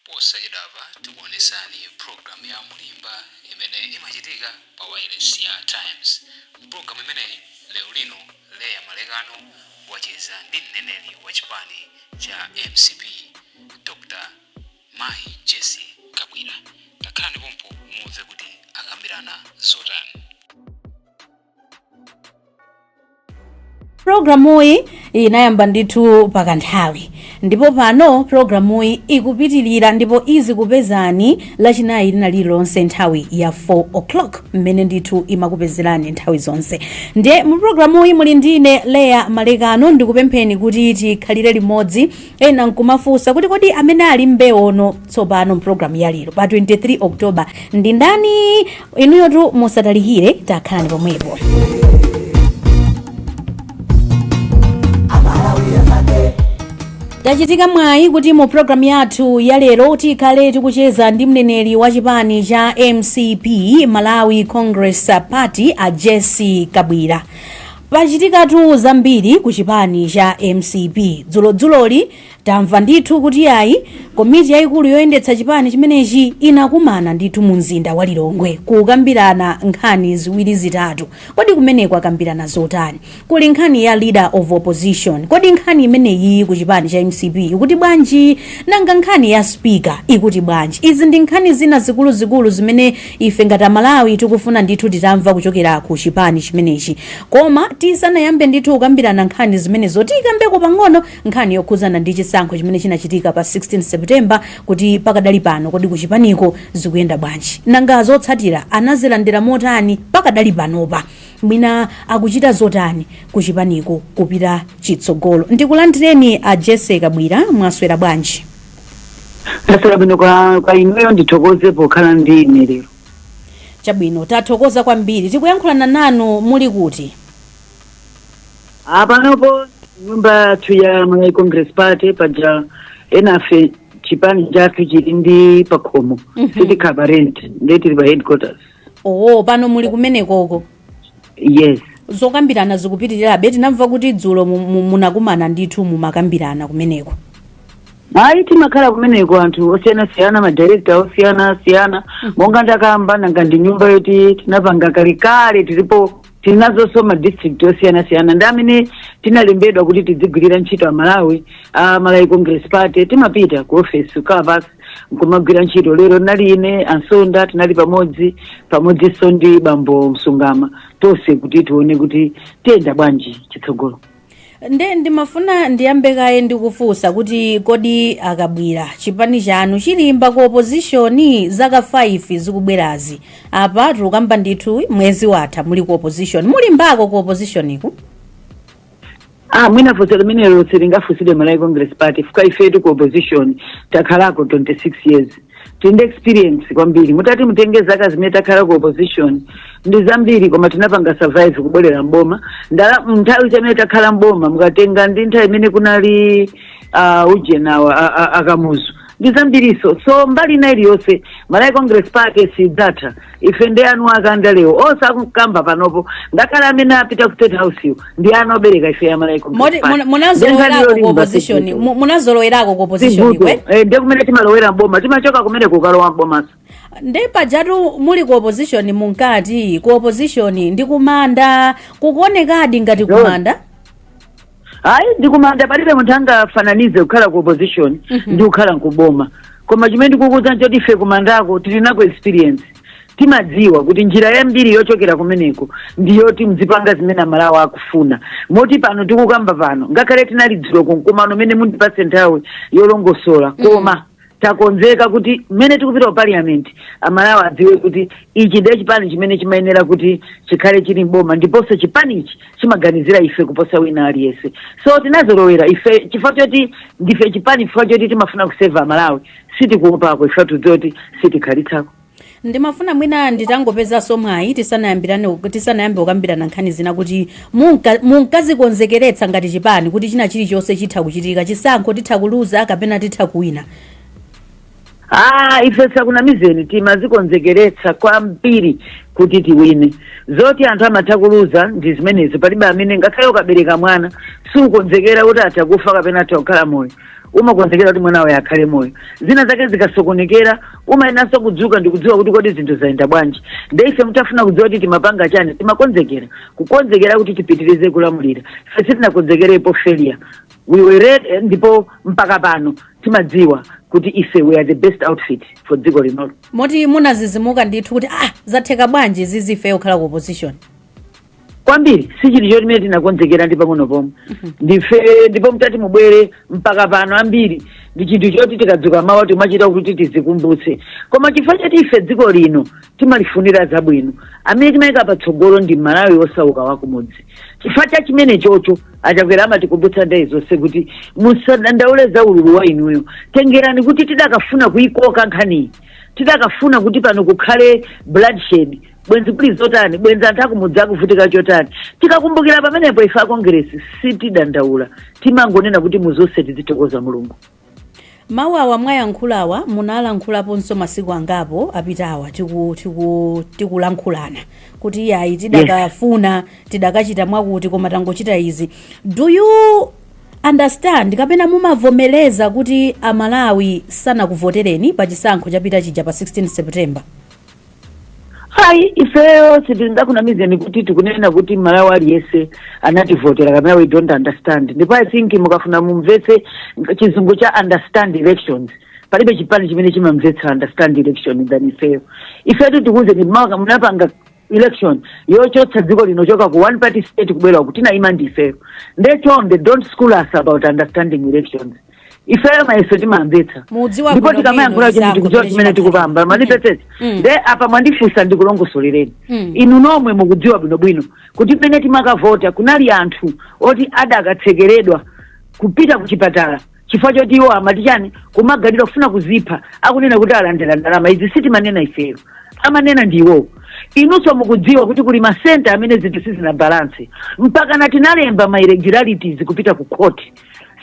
Posachedwapa tikuonesani program ya Mulimba imene imachitika pa wailesi ya Times. Mpulogalamu imeneyi lero lino Leah Malekano wacheza ndi mneneri wa chipani cha mcp Dr. Mayi Jessie Kabwila. Takhalani pompo mumve kuti akambirana zotani. Programuyi inayamba ndithu pakanthawi ndipo pano programuyi ikupitilira ndipo izikupezani lachinayi lina lililonse nthawi ya 4 o'clock mmene ndithu imakupezerani nthawi zonse. Ndiye mu programuyi muli ndine Leah Malekano, ndikupempheni kuti tikhalire limodzi. Ena nkumafunsa kuti kodi amene ali mbewono tsopano mpulogalamu ya lero pa 23 October ndi ndani? Inuyotu musatalikire, takhalani pomwepo. Tachitika mwayi kuti mu programu yathu ya lero tikhale tikucheza ndi mneneri wa chipani cha mcp, Malawi Congress Party, a Jessie Kabwila. Pachitikatu zambiri ku chipani cha mcp dzulodzuloli. Tamva ndithu kuti ayi, komiti yayikulu yoyendetsa chipani chimenechi inakumana ndithu mu mzinda wa Lilongwe kukambirana nkhani ziwiri zitatu. Kodi kumeneko akambirana zotani? Kuli nkhani ya leader of opposition. Kodi nkhani imeneyi ku chipani cha mcp ikuti bwanji? Nanga nkhani ya speaker ikuti bwanji? Izi ndi nkhani zina zikuluzikulu zimene ife ngati Amalawi tikufuna ndithu titamva kuchokera ku chipani chimenechi. Koma tisanayambe ndithu kukambirana nkhani zimenezo, tikambeko pang'ono nkhani yokhudzana ndi chisankho chimene chinachitika pa 16 September, kuti pakadali pano kodi kuchipaniko zikuyenda bwanji? Nanga zotsatira anazilandira motani pakadali panopa? Mwina akuchita zotani kuchipaniko kupita chitsogolo? Ndikulandireni a Jessie Kabwila, mwaswera bwanji? Ndaswera bwino kwa inuyo, ndithokoze pokhala ndi ine lero. Chabwino, tathokoza kwambiri. Tikuyankhulana nanu muli kuti? Panopo nyumba yathu ya Malawi Congress Party, paja enafe chipani chathu chili ndi pakhomo, sitikhala pa rent, ndiye tili pa headquarters. Oo, pano muli kumenekoko? Yes. Zokambirana zikupitirirabe? Tinamva kuti dzulo munakumana ndithu, mumakambirana kumeneko. Ayi, timakhala kumeneko anthu osiyanasiyana, madirector osiyanasiyana, monga ndakamba, nanga ndi nyumba yoti tinapanga kalekale, tilipo, tinazonso ma district osiyanasiyana, ndi amene tinalembedwa kuti tidzigwirira ntchito Amalawi a Malawi Congress Party. Timapita ku office kukhala pansi nkumagwira ntchito. Lero nali ine, Ansonda, tinali pamodzi, pamodzinso ndi bambo Msungama, tonse kuti tione kuti tiyenda bwanji chitsogolo. Nde ndimafuna ndiyambe kaye ndikufunsa kuti kodi akabwira, chipani chanu chilimba ku opposition zaka 5 zikubwerazi? Apa tikukamba ndithu mwezi watha muli ku opposition, mulimbako ku opposition ku? Mwina funso limenelo silingafunsidwe Malawi Congress Party, chifukwa ifetu ku opposition takhalako 26 years, tili ndi experience kwambiri. Mutati mutenge zaka zimene takhala ku opposition ndi zambiri, koma tinapanga survive kubwerera mboma. Ndala nthawi zimene takhala mboma, mukatenga ndi nthawi imene kunali ujenawa akamuzu, ndi zambiriso. So mbali ina iliyonse Malawi Congress Party sidzatha. Ife ndi anu akandalewo onse akukamba panopo, ngakhale amene apita ku State House yo, ndi ana obereka ife ya Malawi Congress Moti Party. munazolowerako ku Ndenkhani opposition yolimba. Munazolowerako ku opposition Sivuto. kwe? Ndiye kumene timalowera mboma, timachoka kumene kukalowa mbomaso. Nde pajatu muli ku opposition munkati ku opposition ndi kumanda, kukuonekadi ngati kumanda? Ayi, ndikumanda palibe munthu angafananize kukhala ku opposition ndi kukhala nkuboma. Koma chimene ndikukuuza nchoti ife kumandako tili nako experience, timadziwa kuti njira yambiri yochokera kumeneko ndiyoti mzipanga zimene Amalawi akufuna. Moti pano tikukamba pano, ngakhale tinali dzulo kumkumano umene mundipatse nthawi yolongosola, koma takonzeka kuti mmene tikupita ku parliament Amalawi adziwe kuti ichi ndiye chipani chimene chimayenera kuti chikhale chili mboma, ndiponso chipanichi chimaganizira ife kuposa wina aliyense. So tinazolowera ife chifukwa choti ndife chipani, chifukwa choti timafuna kuseva Amalawi, sitikuopako ife, tudziwe kuti sitikhalitsako. Ndimafuna mwina nditangopezanso mwayi tisanayambe kukambirana nkhani zina, kuti munkazikonzekeretsa ngati chipani kuti china chilichonse chitha kuchitika, chisankho titha kuluza kapena titha kuwina? Ife sakunamizeni, timazikonzekeretsa kwambiri kuti tiwine. Zoti anthu amatha kuluza ndi zimenezo, palibe amene, ngakhale ukabereka mwana sukonzekera kuti atha kufa kapena atha kukhala moyo. Umakonzekera kuti mwanawe akhale moyo. Zina zake zikasokonekera, umayenanso kudzuka ndikudziwa kuti kodi zinthu zayenda bwanji. Nde ife mutafuna kudziwa kuti timapanga chani, timakonzekera, kukonzekera kuti tipitirize kulamulira. Ife sitinakonzekerepo failure. We were ready, ndipo mpaka pano timadziwa kuti ife we are the best outfit for dziko linolo. Moti munazizimuka ndithu kuti, ah, zatheka bwanji zizi, ife kukhala ku opposition? Kwambiri. Si chinthu choti mene tinakonzekera ndi pang'ono pomwe. Ndife, ndipo mutati mubwere mpaka pano, ambiri ndi chinthu choti tikadzuka mawa timachita kuti tizikumbutse. Koma chifukwa choti ife dziko lino timalifunira zabwino, amene timayika patsogolo ndi Malawi osauka wakumudzi, chifukwa cha chimene chocho Achakwera amatikumbutsa nthawi zonse kuti musadandaule za ululu wa inuyo, tengerani kuti tidakafuna kuyikoka nkhaniyi, tidakafuna kuti pano kukhale bloodshed, bwenzi kuli zotani, bwenzi anthu akumudzi akuvutika chotani. Tikakumbukira pamenepo, ife akongeresi sitidandaula, timangonena kuti muzonse tizithokoza Mulungu. Mawu awa mwayankhulawa munalankhulaponso masiku angapo apitawa, tikulankhulana kuti iyayi, tidakafuna tidakachita mwakuti, koma tangochita izi. Do you understand kapena mumavomereza kuti Amalawi sanakuvotereni pa chisankho chapita chija pa 16 September? Hayi, ifeyo sitingakunamizeni kuti tikunena kuti Malawi aliyense anativotera kapena we don't understand. Ndipo I think mukafuna mumvetse chizungu cha understand elections, palibe chipani chimene chimamvetsa understand election than ifeyo. Ifetu tikuwuzeni, munapanga election yochotsa dziko lino choka ku one party state kubwera ku, tinayima ndi ifeyo. Ndechonde, don't school us about understanding elections. Ifeyo mayeso timamvetsa. Mudziwa Ndipo bwino tikamayankhula bwino chinthu, tikudziwa chisankho chimene tikupamba. Mandipetsetsa? Nde apa mwandifunsa, ndikulongosolereni. Inu nomwe mukudziwa bwinobwino kuti pene timakavota kunali anthu oti adakatsekeredwa kupita ku chipatala chifukwa choti iwo amati chani, kumagalira kufuna kuzipha, akunena kuti alandira ndalama. Izi sitimanena ifeyo, amanena ndi iwowo. Inunso mukudziwa kuti kuli masenta amene zinthu sizina balance, mpaka na tinalemba ma irregularities kupita ku court.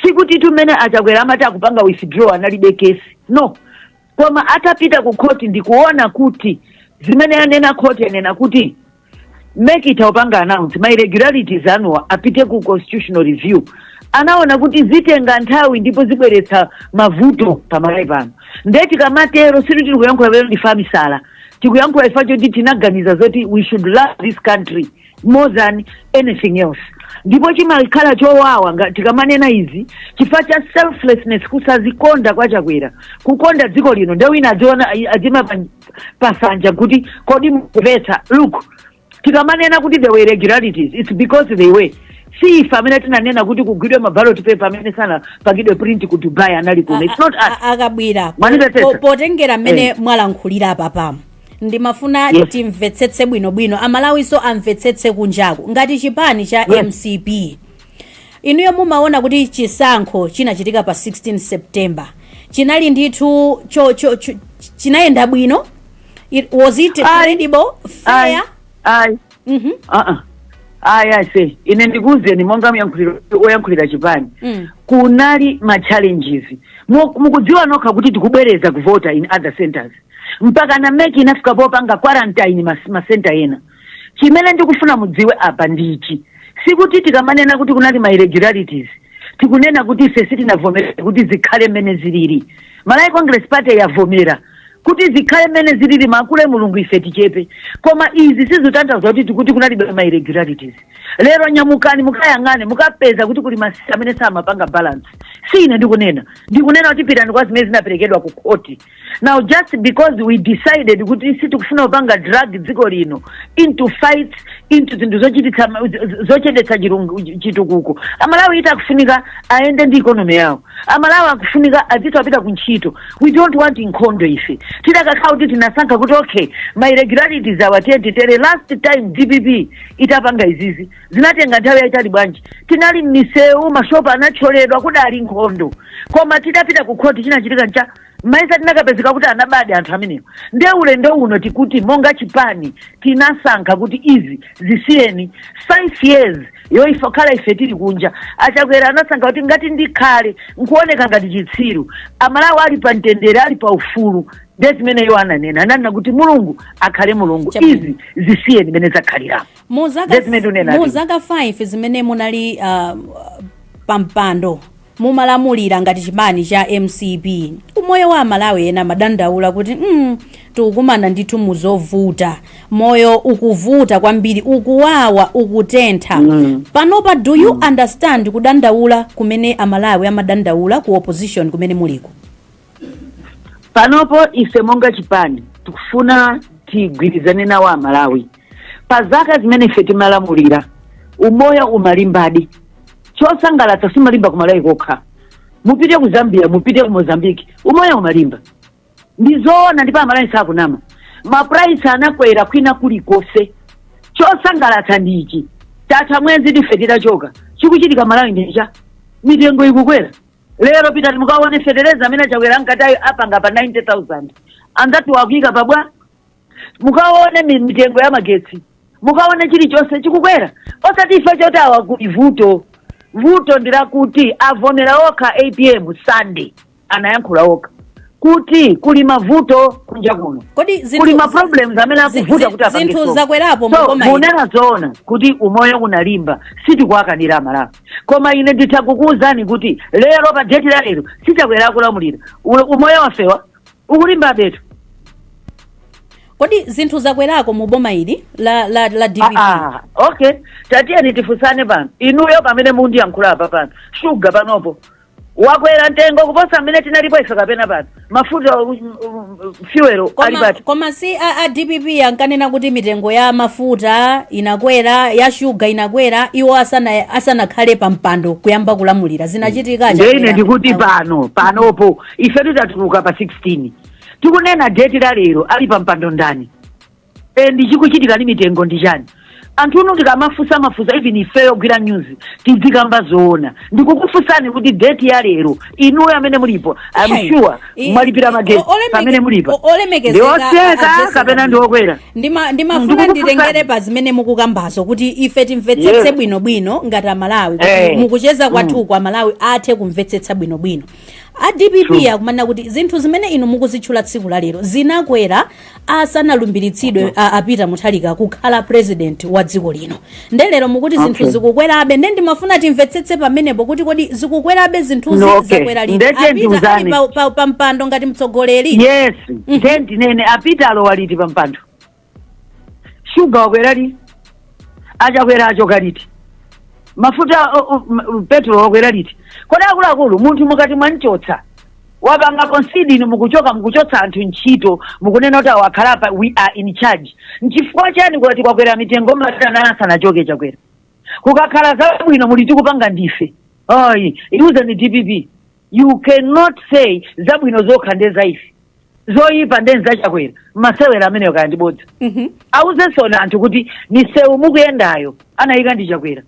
Sikuti tumene Achakwera amati akupanga withdraw analibe kesi, no. Koma atapita ku court ndikuona kuti zimene anena court, anena kuti MEC itapanga announce ma irregularities anuwa apite ku constitutional review, anaona kuti zitenga nthawi ndipo zibweretsa mavuto pamalawi pano. Nde tikamatero, situ tiri kuyankhula lero ndife amisala, tikuyankhula ifa choti tinaganiza zoti we should love this country more than anything else. Ndipo chimakhala chowawa tikamanena izi chifukwa cha selflessness, kusazikonda kwa Chakwera, kukonda dziko lino. Nde wina adziona adzima pasanja kuti kodi mukupetsa. Look, tikamanena kuti there were irregularities, it's because they were. Si ife amene tinanena kuti kugwidwe ma ballot paper amene sanapangidwe print ku Dubai anali kuno. It's not us. Akabwira, Mwandipetsetsa? potengera mmene mwalankhulira apapamo, ndimafuna timvetsetse bwinobwino, Amalawiso amvetsetse kunjaku, ngati chipani cha MCP, inuyo mumaona kuti chisankho chinachitika pa 16 September chinali ndithu chinayenda bwino? Was it credible, fair? Ayi. Ayi, ase, ine ndikuwuzeni monga oyankhulira chipani, kunali ma challenges. Mukudziwa nokha kuti tikubwereza kuvota in other centers, mpaka na MEC inafika popanga quarantine masenta ena. Chimene ndikufuna mudziwe apa ndichi: sikuti tikamanena kuti kunali ma irregularities, tikunena kuti ife sitinavomera kuti zikhale mmene zilili. Malawi Congress Party yavomera kuti zikhale mmene zilili, makule Mulungu, ife tichepe. Koma izi sizitanthauza kuti tikuti kunalibe ma irregularities. Lero nyamukani mukayang'ane, mukapeza kuti kuli masenta amene samapanga balance. Si ine ndikunena, ndikunena kuti pitani kwa zimene zinaperekedwa ku khoti. Now, just because we decided kuti sitikufuna kupanga drag dziko lino into fights, into zinthu zochititsa zochedetsa chitukuko, Amalawi ita akufunika aende ndi economy yawo, Amalawi akufunika azithu apita ku ntchito. We don't want nkhondo. Ife tidakakhala kuti tinasankha kuti okay, ma irregularities awa tiye titere. Last time DPP itapanga izizi zinatenga nthawi yayitali bwanji? Tinali m'misewu, mashopu anathyoledwa, kudali nkhondo. Koma tidapita ku khoti, chinachitika ncha maisa tinakapezeka kuti anabade anthu amenewo. Nde ulendo uno tikuti monga chipani tinasankha kuti izi zisiyeni. 5 years yoifa khala ife tili kunja, Achakwera anasankha kuti ngati ndikhale nkuoneka ngati chitsiru, Amalawi ali pa mtendere, ali pa ufulu. Nde zimene iwo ananena, ananena kuti Mulungu akhale Mulungu. Chabwino. Izi zisiyeni mene zakhaliramo. Mu zaka Zimene tunena mu zaka 5 zimene munali pampando, Mumalamulira ngati chipani cha MCP, umoyo wa Amalawi ena amadandaula kuti tikukumana ndithu muzovuta, moyo ukuvuta kwambiri, ukuwawa, ukutentha. Panopa, do you understand kudandaula kumene Amalawi amadandaula ku opposition kumene muliko? Panopo ife monga chipani tikufuna tigwirizane nawo Amalawi. Pa zaka zimene ife timalamulira, umoyo umalimbadi. Chosangalatsa, simalimba ku Malawi kokha. Mupite ku Zambia, mupite ku Mozambique, umoyo umalimba. Ndizoona, ndipo Amalawi sakunama. Ma price anakwera kwina kulikonse. Chosangalatsa ndichi: tatha mwezi tife titachoka, chikuchitika Malawi ndicha mitengo ikukwera. Lero pitani mukaone fetereza amene achakwera ankatayo apanga pa 90,000, anzati wakuyika pabwa. Mukaone mitengo ya magetsi, mukaone chilichonse chikukwera. Osati ife choti awa kuli vuto. Vuto ndilakuti avomera okha, APM Sunday anayankhula okha kuti kuli mavuto kunja kuno. Kodi zinthu Kuli ma problems amene akuvuta kuti apange zinthu solve. zakwerapo So mukoma ino. Munena zoona kuti umoyo unalimba, sitikuwakanira Amalawi, koma ine nditha kukuwuzani kuti lero, pa date la lero, sitakwera akulamulira, umoyo wafewa ukulimba betu. Kodi zinthu zakwerako mu boma ili la DPP? Ah, ah, okay, tatiyeni tifunsane pano. Inuyo pamene mundiyankhula apa pano, shuga panopo wakwera mtengo kuposa mmene tinalipo ife kapena pano? Mafuta, fuel ali pati? Koma si a DPP ankanena kuti mitengo ya mafuta inakwera, ya shuga inakwera, iwo asanakhale pa mpando kuyamba kulamulira? Zinachitika? Nde ine ndikuti pano, panopo ife titatuluka pa 16, tikunena date la lero, ali pa mpando ndani? E, ndichikuchitika ndi mitengo ndi chani? Anthu unu tikamafusa mafusa, even ifeyo gwira news tizikamba zoona. Ndikukufunsani kuti date ya lero, inuyo amene mulipo, I'm Hey, sure mwalipira magetsi pamene mulipa. Olemekezeka Ndiotseka a Jessica kapena ndiokwera? Ndimafuna Ndikukufunsani. nditengere pa zimene mukukambazo kuti ife timvetsetse bwinobwino ngati Amalawi, kuti mukucheza kwathuku Amalawi athe kumvetsetsa bwinobwino. A DPP akumanena kuti zinthu zimene inu mukuzitchula tsiku la lero zinakwera asanalumbiritsidwe a Peter Mutharika kukhala president wa dziko lino. Nde lero mukuti zinthu zikukwerabe. Nde ndimafuna timvetsetse pamenepo kuti kodi zikukwerabe zinthuzi, No, okay. zakwera liti? Ndete A Peter ali ndiuzane. pa mpando ngati mtsogoleri? Yes, nde ndinene, a Peter alowa liti pa mpando? Shuga wakwera liti? Achakwera achoka liti? Mafuta, petrol wakwera liti? Kodi akuluakulu, munthu mukati mwanchotsa, wapanga concede, inu mukuchoka, mukuchotsa anthu ntchito, mukunena kuti awakhala pa we are in charge, nchifukwa chani kuti kwakwera mitengo matana asanachoke Chakwera? Kukakhala zabwino muli tikupanga ndife. Ayi, iuzeni DPP, you cannot say zabwino zokha nde za ife, zoyipa nde zachakwera. Masewera ameneyo kaya ndibodza. Auzensoni anthu kuti misewu mukuyendayo anayika ndi Chakwera.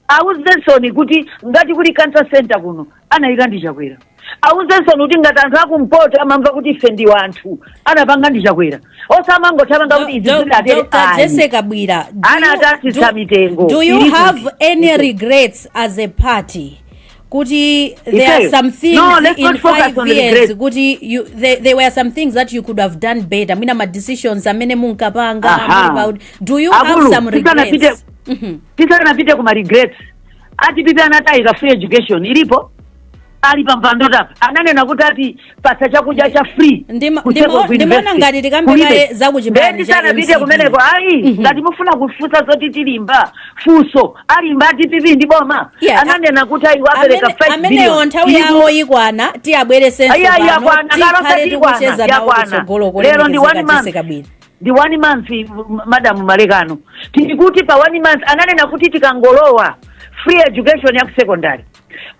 Auzensoni kuti ngati kuli cancer center kuno anayika ndi Chakwera. Auzensoni kuti ngati anthu akumpoto amamva kuti ife ndi anthu, anapanga ndi Chakwera. Osamangothamanga kuti izi zidatere. Dr. Jesse Kabwira, Anatasisa mitengo. do you Ili have kuti? any regrets as a party kuti there are Ifeyo? some things No, let's in not focus 5 on years regrets. kuti there were some things that you could have done better, mwina ma decisions amene munkapanga muli do you have Akulu, some regrets? Tisanapite kuma regrets, ati pipi anatayika free education ilipo, ali pampando tapa ananena kuti ati pasa chakudya cha free kusekwa ku Ndimaona university. ngati tikambe Kulibe. kale za ku chipani Ndiye cha tisanapite MCP. kumeneko, ayi, ngati mufuna kufunsa zoti tilimba funso, alimba a DPP ndi boma ananena kuti ayi wapereka 5 Amenewo billion. nthawi yawo ikwana, tiyabweresenso Ayi, ayi, pano, yakwana, tikhale kalo tikucheza ikwana, nawo yakwana. kutsogolo. Lero ndi one Kulemekezeka month. Jesse Kabwira. Ndi one month, Madam Malekano. Tikuti pa one month ananena kuti tikangolowa, free education ya ku secondary,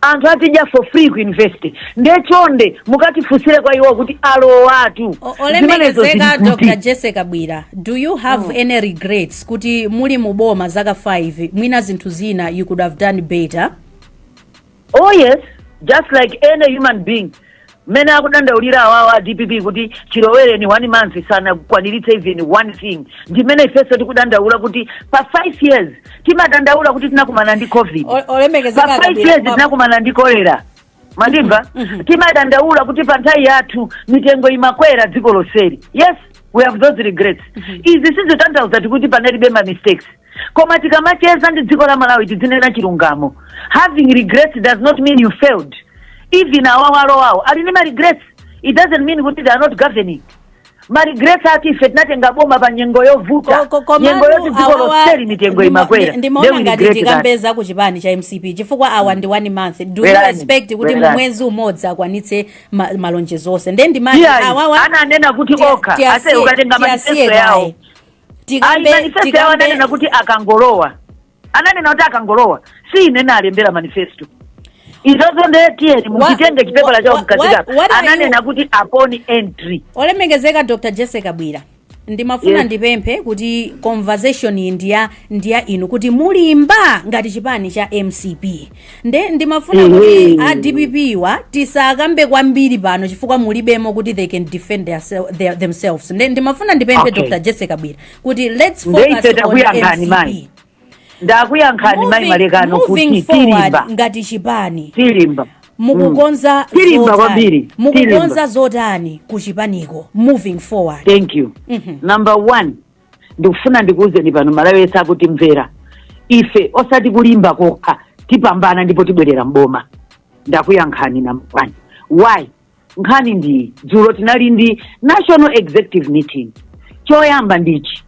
anthu atidya for free ku university. Ndechonde mukatifunsire kwa iwo kuti alowatu. Zimenezo Olemekezeka zili kuti? Dr. Jesse Kabwira, do you have any regrets kuti muli muboma zaka 5, mwina zinthu zina you could have done better? Oh yes, just like any human being. Mmene akudandaulira awawa a DPP kuti chilowere ni one month sanakwaniritse even one thing, ndimene ifenso tikudandaula kuti pa 5 years timadandaula kuti tinakumana ndi COVID. Olemekezeka Pa 5 Kabwira, years tinakumana ndi kolera, mandimva? Timadandaula kuti pa nthawi yathu mitengo imakwera dziko lonseli. Yes, we have those regrets. Izi sizitanthauza tikuti panalibe ma mistakes. Koma tikamacheza ndi dziko la Malawi, tidzinena chilungamo. Having regrets does not mean you failed. Even awawalo awo ali ndi ma regrets. It doesn't mean kuti they are not governing. Ma regrets ati ife tinatenga boma pa nyengo yovuta, nyengo yoti dziko lonseli mitengo imakwera. Ndimaona Then we ngati regret that. tikambeza ku chipani cha MCP, chifukwa awa ndi one month. Do you Bwerani, expect kuti mu bwerani. mwezi umodzi akwanitse malonjezo onse? Nde ndimati Iyayi, awawa ananena kuti okha ase ukatenga tiyasiye manifesto yawo kaye. Ayi, manifesto yawo ananena kuti akangolowa, ananena kuti akangolowa. Si ine nalembera manifesto izozo. Nde tiyeni muchitenge chipepala chawo mkazikapo. What are Ananena kuti upon entry. Olemekezeka Dr Jessie Kabwila, ndimafuna Yes. ndipemphe kuti conversation iyi ndiya inu, kuti mulimba ngati chipani cha MCP. Nde ndimafuna kuti a DPP wa tisakambe kwambiri pano, chifukwa mulibemo kuti they can defend themselves. Nde ndimafuna ndipemphe Dr Jessie Kabwila kuti let's Nde focus ife on takuyankhani, MCP. mayi. Ndakuyankhani, mayi Malekano, Moving kuti forward tilimba. ngati chipani, Tilimba. mukukonza Tilimba zotani? kwambiri. Mukukonza Tilimba. zotani kuchipaniko moving forward? Thank you. Number one, ndikufuna ndikuwuzeni pano, Malawi yese akuti mvera, ife osati kulimba kokha, tipambana ndipo tibwerera mboma. Ndakuyankhani number one. Why? Nkhani ndi dzulo tinali ndi national executive meeting. Choyamba ndichi,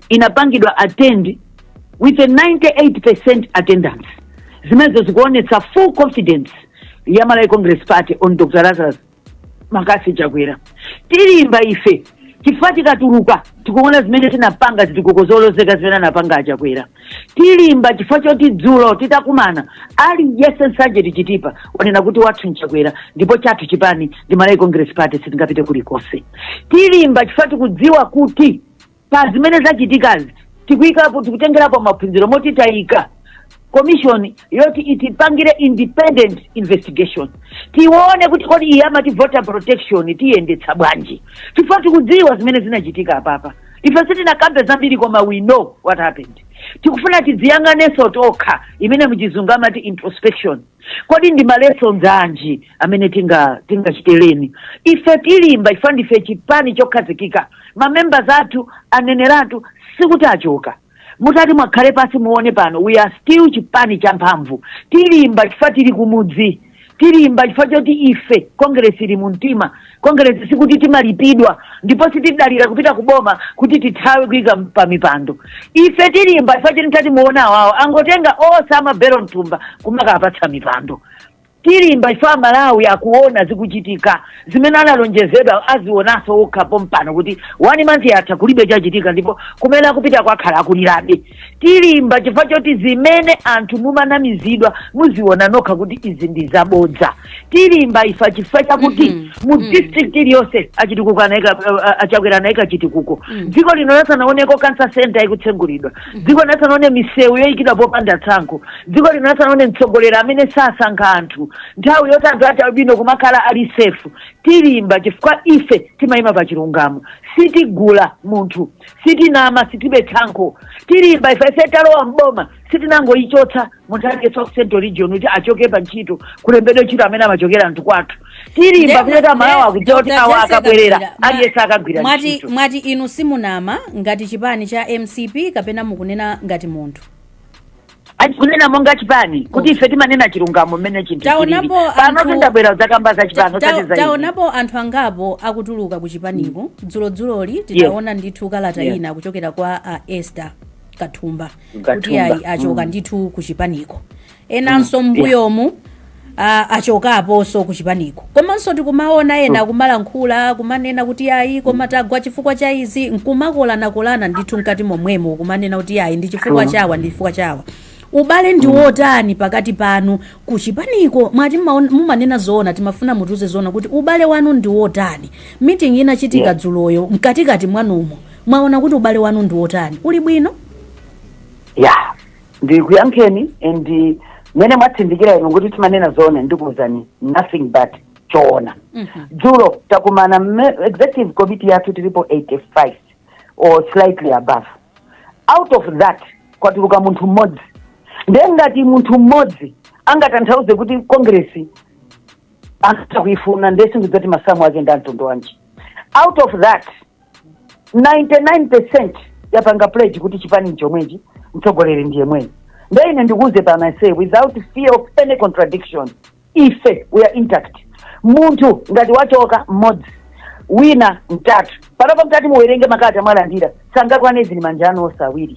inapangidwa attend with a 98% attendance. Zimenezo zikuonetsa full confidence ya Malawi Congress Party on Dr Lazarus McCarthy Chakwera. Tilimba ife chifukwa tikatuluka tikuona zimene tinapanga, zitikukozolozeka zimene anapanga aChakwera. Tilimba chifukwa choti dzulo titakumana, aliyense Nsanje, Chitipa, wanena kuti wathu nChakwera ndipo chathu chipani ndi Malawi Congress Party, sitingapite kulikonse. Tilimba chifukwa tikudziwa kuti pa zimene zachitikazi tikuyikapo, tikutengerapo maphunziro, moti tayika commission yoti itipangire independent investigation, tione kuti kodi iye amati voter protection tiyendetsa bwanji, chifukwa tikudziwa zimene zinachitika apapa. Ife sitinakambe zambiri, koma we know what happened. Tikufuna tidziyang'anenso tokha, imene muchizungu amati introspection. Kodi ndi ma lessons anji amene tingachitereni? Ife tilimba ife ndife chipani chokhazikika. Ma members athu aneneratu, sikuti achoka. Mutati mwakhale pasi muone pano, we are still chipani cha mphamvu. Tilimba chifukwa tili kumudzi. Tilimba chifukwa choti ife Congress ili mu mtima. Congress sikuti timalipidwa, ndipo sitidalira kupita kuboma kuti tithawe kuyika pa mipando. Ife tilimba chifukwa choti mtati muona awawo angotenga onse amabero mthumba kumakapatsa mipando. Tilimba chifukwa Malawi akuona zikuchitika, zimene analonjezedwa azionanso okha pompano kuti one month yatha, kulibe chachitika, ndipo kumene akupita kwakhala akulirabe. Tilimba chifukwa choti zimene anthu mumanamizidwa muziona nokha kuti izi ndi zabodza. Tilimba ifa chifukwa chakuti mu district iliyonse achitukuko anayika, aChakwera anayika chitukuko. Dziko lino lasanaoneko cancer center ikutsegulidwa. Dziko lino lasanaone misewu yoyikidwa popanda tsankho. Dziko lino lasanaone mtsogoleri amene sasankha anthu, nthawi yoti anthu ati albino kumakhala ali safe. Tilimba chifukwa ife timayima pa chilungamo, sitigula munthu, sitinama, sitibe tsankho. Tilimba ife. Ife talowa mboma, sitinangoyichotsa munthu aliyense ku Central Region kuti achoke pa ntchito, kulembedwe ntchito amene amachokera anthu kwathu. Tilimba kuti Amalawi akudziwa kuti Dr. awa Jessica akabwerera, Kabwila, aliyense akagwira mwati, ntchito. Mwati inu simunama ngati chipani cha MCP, kapena mukunena ngati munthu? Achikunena monga chipani kuti ife timanena chilungamo mmene chinthu chilili. Taonapo Pano tindabwera zakamba za chipani, osati za ine. Taonapo anthu angapo akutuluka ku chipaniko dzulodzuloli. Titaona ndithu kalata ina kuchokera kwa Esther Kathumba kuti Kathumba. ayi, achoka ndithu ku chipaniko. Enanso mbuyomu achokaponso ku chipaniko. Komanso tikumaona ena kumalankhula, kumanena kuti ayi, koma tagwa chifukwa cha izi, nkumakolanakolana ndithu mkati momwemo, kumanena kuti ayi, ndi chifukwa chawa, ndi chifukwa chawa. Ubale ndi wotani pakati panu ku chipaniko? Mwati mumanena zoona. Timafuna mutiuze zoona kuti ubale wanu ndi wotani. Meeting inachitika dzuloyo, mkatikati mwanumo mwaona kuti ubale wanu ndi wotani? Uli bwino? Ya, ndikuyankheni, and mmene mwatsindikira inu kuti timanena zoona, ndikuwuzani nothing but choona. Dzulo takumana executive committee yathu, tilipo 85 or slightly above. Out of that kwatuluka munthu mmodzi. Ndiye ngati munthu mmodzi angatanthauze kuti Congress angatha kuifuna, ndiye sindidzati masamu ake ndi amtundu wanji. Out of that, 99% yapanga pledge kuti chipani chomwechi Mtsogoleri ndiye mweyo. Nde ine ndikuuze pano, I say without fear of any contradiction, ife we are intact. Munthu ngati wachoka mmodzi, wina mtatu, panopo mtati muwerenge makalata mwalandira, sangakwane zini manja anu onse awiri.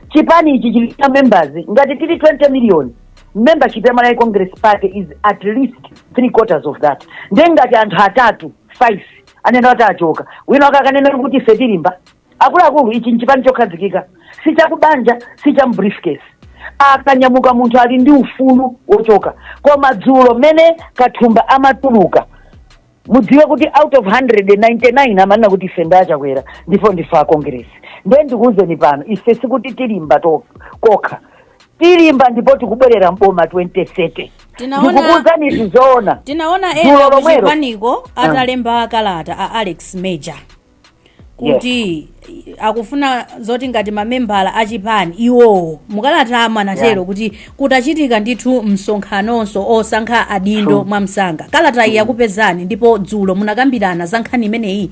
Chipani ichi chili na members, ngati tili 20 million membership ya Malawi Congress Party is at least three quarters of that. Nde ngati anthu atatu, five anena kuti achoka, wina wakakanena kuti ife tilimba. Akuluakulu, ichi nchipani chokhazikika, sichakubanja, sicha briefcase. Akanyamuka munthu ali ndi ufulu wochoka, koma dzulo mmene Kathumba amatuluka, mudziwe kuti out of 199 amanena kuti ife ndachakwera ndipo ndife a Congress. Ndiye ndikuwuzeni pano, ife sikuti tilimba kokha, tilimba ndipo tikubwerera mboma 2030. Ndikukuwuzani izi zoona. Tinaona Dzulo ena lomwelo. Kuchipaniko atalemba kalata a Alex Major kuti akufuna zoti ngati mamembala achipani iwowo, mukalata anatero kuti kutachitika ndithu msonkhanonso osankha adindo mwamsanga. Kalata iyi yakupezani, ndipo dzulo munakambirana za nkhani imeneyi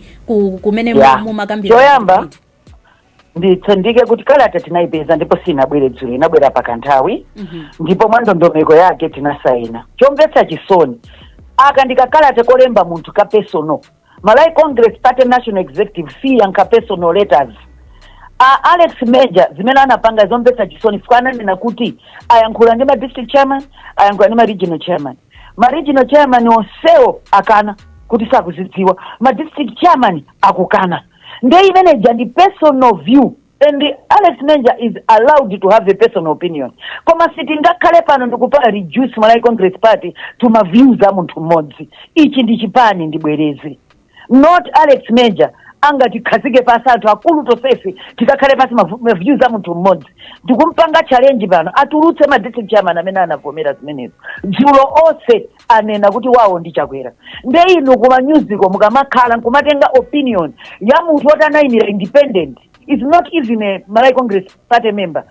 kumene mumakambirana? Choyamba nditsindike kuti kalata tinayipeza ndipo sinabwere dzulo, inabwera pakanthawi ndipo mwa ndondomeko yake tinasayina. Chomvetsa chisoni, aka ndikakalata kolemba munthu ka personal. Malawi Congress Party National Executive siyankha personal letters. A Alex Major zimene anapanga zomvetsa chisoni, chifukwa ananena kuti ayankhula ndi ma district chairman, ayankhula ndi ma regional chairman. Ma regional chairman onsewo akana kuti sakuzidziwa, ma district chairman akukana. Nde imeneja ndi personal view and Alex Major is allowed to have a personal opinion, koma sitingakhale pano ndikupanga reduce Malawi Congress Party to ma views a munthu mmodzi. Ichi ndi chipani, ndibwereze, not Alex Major angatikhazike pasi anthu akulu tonsefe tikakhale pasi ma views a munthu mmodzi. Ndikumpanga challenge pano atulutse ma district chairman amene anavomera zimenezo. Dzulo onse anena kuti wawo ndi Chakwera. Nde inu kuma newsiko mukamakhala nkumatenga opinion ya munthu woti anayimira independent, is not even a Malawi Congress Party member.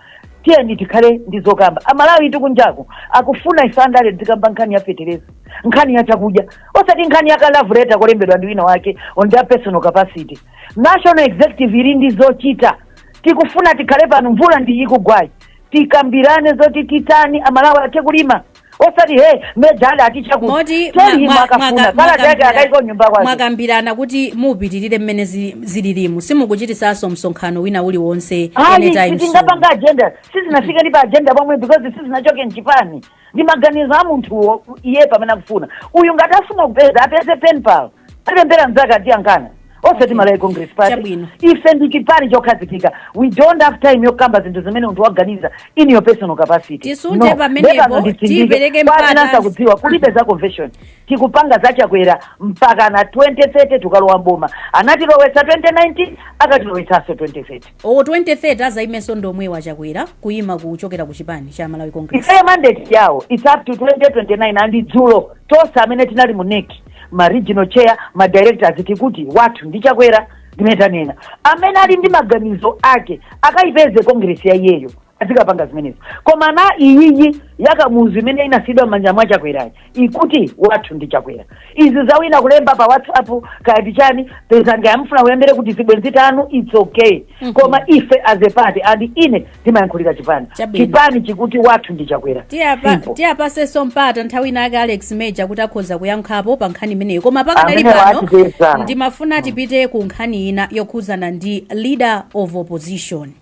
Tiyeni tikhale ndi zokamba. Amalawi tikunjaku akufuna ife andale dzikamba nkhani ya fetereza, nkhani ya chakudya, osati nkhani ya ka love letter kolembedwa ndi wina wake on their personal capacity. National Executive ili ndi zochita. Tikufuna tikhale pano, mvula ndi ikugwayi, tikambirane zoti titani amalawi athe kulima, osati he Major ali atichakuti Moti tell him akafuna kalata yake akaiko nyumba kwake. Mwakambirana kuti mupitirire mmene zililimu, simukuchitisanso msonkhano wina uliwonse Ayi, anytime soon? Sitingapanga agenda, sizinafike ndi pa agenda pomwe because sizinachoke mchipani. Ndi maganizo a munthuwo iye pamene akufuna. Uyu ngati afuna kupeza, apeze pen pal, alembera mzake atiyankhana, osati Malawi Congress Party. Ife ndi chipani chokhazikika. We don't have time yokamba zinthu zimene munthu waganiza in your personal capacity. Tisunthe No. pamenepo, Ndepano nditsindike. tipereke Kwa amene mpata. asakudziwa, kulibe za convention. Tikupanga zachakwera mpaka na 2030. Tukalowa mboma, anatilowetsa 2019, akatilowetsanso 2030. O, 2030 azaimenso ndomwe wachakwera kuyima kuchokera ku chipani cha Malawi Congress? Ifeyo mandate yawo it's up to 2029, and dzulo tonse amene tinali mu NEC, ma regional chair, ma directors, tikuti wathu ndi Chakwera. Ndimene tanena, amene ali ndi maganizo ake akayipeze congress ya iyeyo, azikapanga zimenezo, koma na iyiyi yakamuzu imene inasidwa m'manja mwa Chakwerayi ikuti wathu ndi Chakwera. Izi zawina kulemba pa WhatsApp kaya chani, peza ngayamfuna kuyambere kuti zibwenzi tanu, it's okay, koma ife as a party, and ine ndimayankhulira chipani, chipani chikuti wathu ndi Chakwera. Simple. Tiyapasenso mpata nthawi inake Alex Major kuti akhoza kuyankhapo pa nkhani imeneyo, koma pakadali Amene pano watipeza. ndimafuna tipite ku nkhani ina yokhuzana ndi leader of opposition.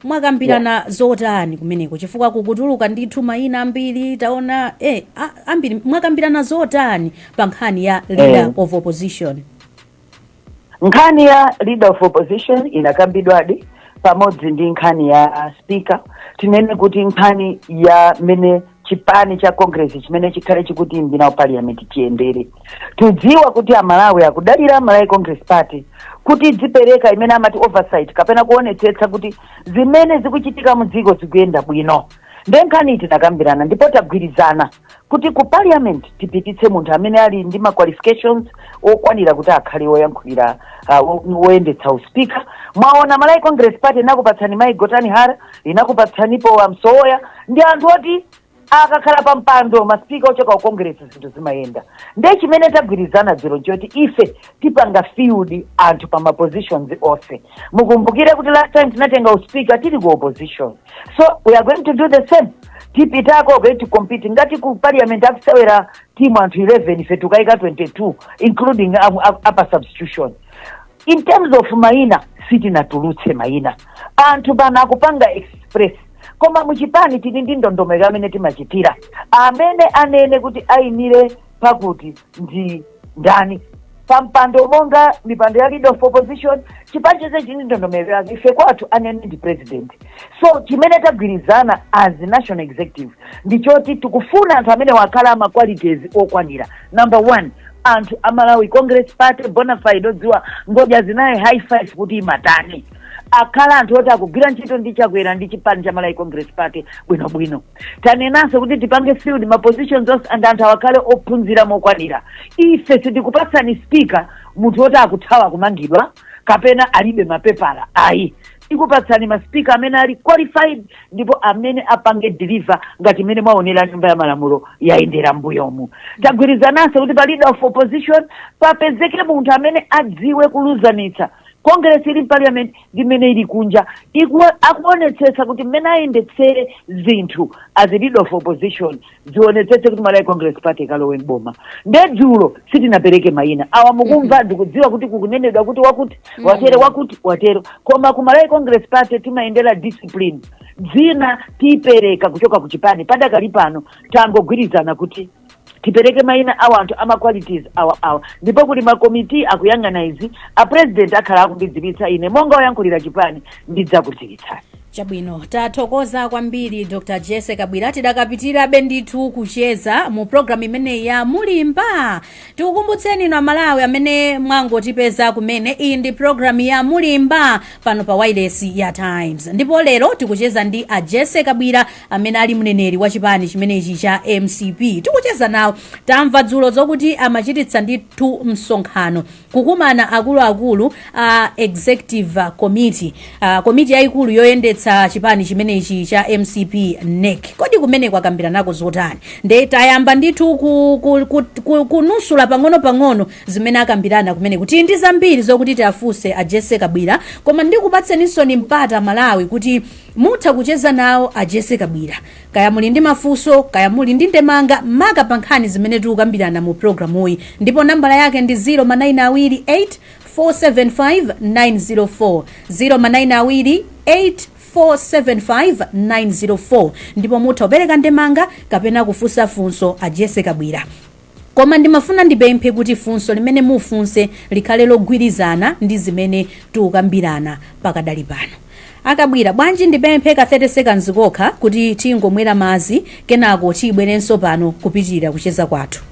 Mwakambirana zotani kumeneko? Chifukwa kukutuluka ndithu mayina ambiri taona ambiri. Mwakambirana zotani pa nkhani ya leader of opposition? Nkhani ya leader of opposition inakambidwadi pamodzi ndi nkhani ya speaker. Tinene kuti nkhani ya mene chipani cha Congress chimene chikhale chikuti mbinawo parliament chiyendere, tudziwa kuti Amalawi akudalira Malawi Congress Party kuti dzipereka imene amati oversight kapena kuonetsetsa kuti zimene zikuchitika mu dziko zikuyenda bwino. Nde nkhani tinakambirana ndipo tagwirizana kuti ku parliament tipititse munthu amene ali ndi ma qualifications okwanira kuti akhale woyankhulira woyendetsa uspika. Mwaona, Malawi Congress Party inakupatsani Mai Gotani Hara, inakupatsanipo Amsoya, ndi anthu oti Akakhala pa mpando maspeaker ochoka ku Congress, zinthu zimayenda. Nde chimene tagwirizana dzulo nchoti ife tipanga field anthu pa mapositions onse. Mukumbukire kuti last time tinatenga uspeaker tili ku opposition, so we are going to do the same. Tipitako, going to compete. Ngati ku parliament akusewera timu anthu 11, ife tukayika 22, including upper substitution. In terms of mayina, sitinatulutse mayina. Anthu pano akupanga express, koma muchipani tili ndi ndondomeko amene timachitira. Amene anene kuti ayimire pakuti ndi ndani pampando, monga mipando ya leader of opposition, chipani chonse chili ndi ndondomeko yake. Ife kwathu anene ndi president. So chimene tagwirizana as national executive ndichoti tikufuna anthu amene wakhala ama qualities okwanira. Number one, anthu a Malawi Congress Party bona fide, odziwa ngodya zinayi, high five kuti imatani, akhala anthu oti akugwira ntchito ndi Chakwera ndi chipani cha Malawi Congress Party bwinobwino. Tanenanso kuti tipange field ma positions onse and anthu awakhale ophunzira mokwanira. Ife sitikupatsani speaker munthu woti akuthawa kumangidwa kapena alibe mapepala, ayi. Tikupatsani maspeaker amene ali qualified ndipo amene apange deliver ngati imene mwaonera Nyumba ya Malamulo yayendera mbuyomu. Tagwirizananso kuti pa leader of opposition papezeke munthu amene adziwe kuluzanitsa Congress ili parliament ndi mmene ili kunja, akuonetsetsa kuti mmene ayendetsere zinthu as a leader of opposition zionetsetse kuti Malawi Congress Party ikalowe mboma. Ndedzulo sitinapereke mayina awa. Mukumva, ndikudziwa kuti kukunenedwa kuti wakuti watere, wakuti watero, koma ku Malawi Congress Party timayendera discipline. Dzina tipereka kuchoka ku chipani. Padakali pano tangogwirizana kuti tipereke mayina awa, anthu ama qualities awa awa, ndipo kuli makomiti akuyang'ana izi. A president akhala akundidziwitsa ine monga oyankhulira chipani, ndidzakudziwitsani. Chabwino, tathokoza kwambiri, Dr Jesse Kabwira. Tidakapitirabe ndithu kucheza mu programu imeneyi ya Mulimba. Tikukumbutseni inu Amalawi amene mwangotipeza kumene, iyi ndi programu ya Mulimba pano pa wireless ya Times, ndipo lero tikucheza ndi a Jesse Kabwira amene ali mneneri wa chipani chimenechi cha MCP. Tikucheza nawo. Tamva dzulo zokuti amachititsa ndithu msonkhano, kukumana akuluakulu a executive committee, komiti yayikulu yoyendetsa chipani chimenechi cha MCP, NEC. Kodi kumene kwakambirana zotani? Nde tayamba ndithu kunusula pang'ono-pang'ono zimene akambirana kumene, kuti ndi zambiri zokuti tiafunse a Jesse Kabwira, koma ndikupatseninso ni mpata Malawi kuti mutha kucheza nawo a Jesse Kabwira, kaya muli ndi mafunso, kaya muli ndi ndemanga, maka pa nkhani zimene tikukambirana mu programuyi. Ndipo nambala yake ndi 0 manayina 2 8 475 904, 0 manayina 2 8 475 904, ndipo mutha kupereka ndemanga kapena kufunsa funso a Jesse Kabwira. Koma ndimafuna ndipemphe kuti funso limene mufunse likhale logwirizana ndi zimene tikukambirana pakadali pano. Akabwira, bwanji ndipemphe ka 30 seconds kokha kuti tingomwera madzi, kenako tibwerenso pano kupitirira kucheza kwathu.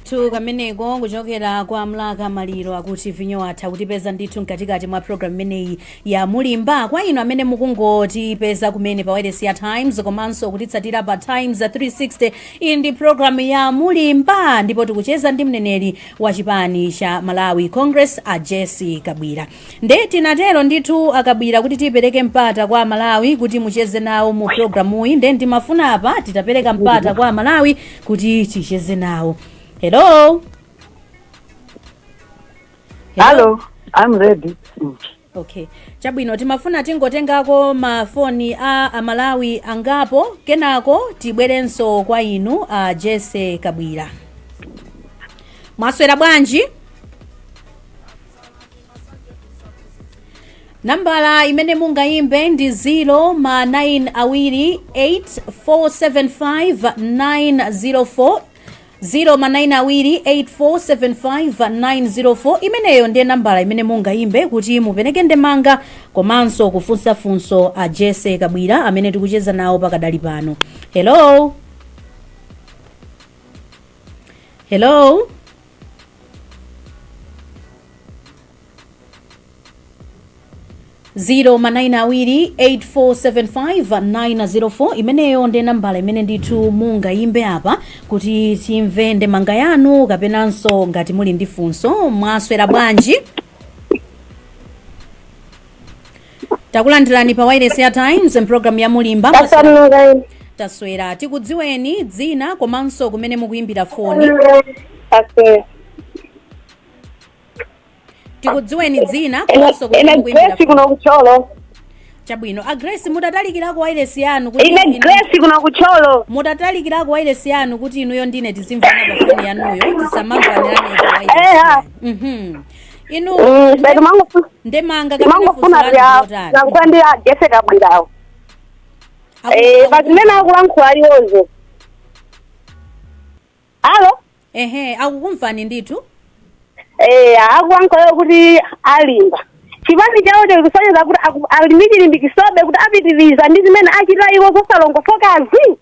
Tu kameneko kuchokera kwa Mlaka Maliro, akuti vinyo atha kutipeza ndithu mkatikati mwa program imeneyi ya Mulimba. Kwa inu amene mukungotipeza kumene pa wireless ya Times komanso kutitsatira pa Times 360, iyi ndi program ya Mulimba ndipo tikucheza ndi mneneri wa chipani cha Malawi Congress, a Jesse Kabwira. Nde tinatero ndithu, Akabwira, kuti tipereke mpata kwa Malawi kuti mucheze nawo mu programuyi. Nde ndimafuna apa titapereka mpata kwa Malawi kuti ticheze nawo. Hello? Hello, I'm ready. Okay, chabwino. Timafuna tingotengako mafoni a Amalawi angapo, kenako tibwerenso kwa inu a Jesse Kabwira. Mwaswera bwanji? Nambala imene mungayimbe ndi 0 ma 9 awiri 8475 904, 0 ma 9 awiri 8475 904. Imeneyo ndiye nambala imene mungayimbe kuti mupereke ndemanga komanso kufunsa funso a Jesse Kabwira amene tikucheza nawo pakadali pano. Hello, hello? 0 manayina awiri 8475 904, imeneyo ndi nambala imene ndithu mungayimbe apa kuti timve ndemanga yanu kapenanso ngati muli ndi funso. Mwaswera bwanji? Takulandirani pa wireless ya Times mpulogalamu ya Mulimba. Taswera. Tikudziweni dzina komanso kumene mukuyimbira foni. Taswera. Tikudziweni dzina komanso kumene Ine mukuyimbira Grace foni. kuno kuThyolo. Chabwino, a Grace, mutatalikirako wailesi yanu kuti Ine Grace kuno kuThyolo. Mutatalikirako wailesi yanu kuti inuyo ndine tizimvana pa foni yanuyo, tisamamvanirane pa wailesi. Eya. Inu Betu mangofuna ndemanga kapena funso mangofuna lanu vya ndilotani? lankhula ndi a Jesse Kabwirawo. Eh, pazimene akulankhula iwozo. Alo? Ehe, akukumvani ndithu. Eh, akulankhula kuti alimba. Chipani chawo chikusonyeza kuti ali ndi chilimbikisobe kuti apitiriza ndi zimene achita iwo zosalongosokazi.